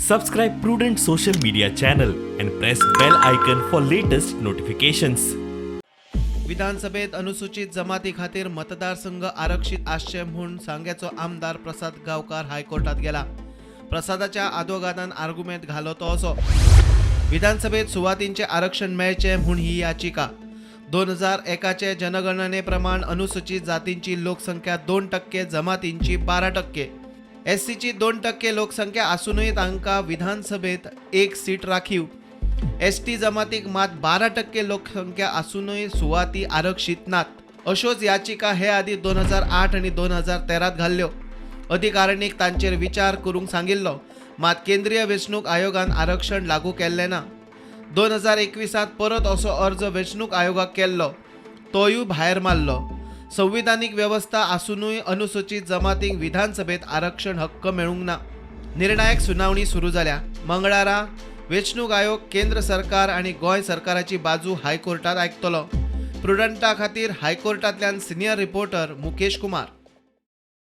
Subscribe Prudent Social Media channel and press bell icon for latest notifications. विधानसभेत अनुसूचित जमाती खातीर मतदारसंघ आरक्षीत आसचे म्हूण सांग्याचो आमदार प्रसाद गांवकार हायकोर्टात गेला. प्रसादाच्या आदवोगादान आर्गुमेंत घालो तो असो: विधानसभेत सुवातींचें आरक्षण मेळचें म्हूण ही याचिका. 2001चे जनगणने प्रमाण अनुसूचित जातींची लोकसंख्या 2%, जमातींची 12%. एससीची 2% लोकसंख्या आसुनूय तांकां विधानसभेत एक सीट राखीव. एसटी जमातीक मात 12% लोकसंख्या आसुनूय सुवाती आरक्षीत नात. अश्योच याचिका हे आदीं 2008 आनी 2013त घाल्ल्यो. अधिकारणीक तांचेर विचार करूंक सांगिल्लो, मात केंद्रीय वेंचणूक आयोगान आरक्षण लागू केल्लें ना. 2021त परत असो अर्ज वेंचणूक आयोगाक केल्लो, तोयूय भायर मारलो. संविधानीक वेवस्था आसुनूय अनुसूचित जमातींक विधानसभेत आरक्षण हक्क मेळूंक ना. निर्णायक सुनावणी सुरू जाल्या. मंगळारा वेंचणूक आयोग केंद्र सरकार आनी गोंय सरकाराची बाजू हायकोर्टात आयकतलो. प्रुडंटा खातीर हायकोर्टांतल्यान सिनियर रिपोर्टर मुकेश कुमार.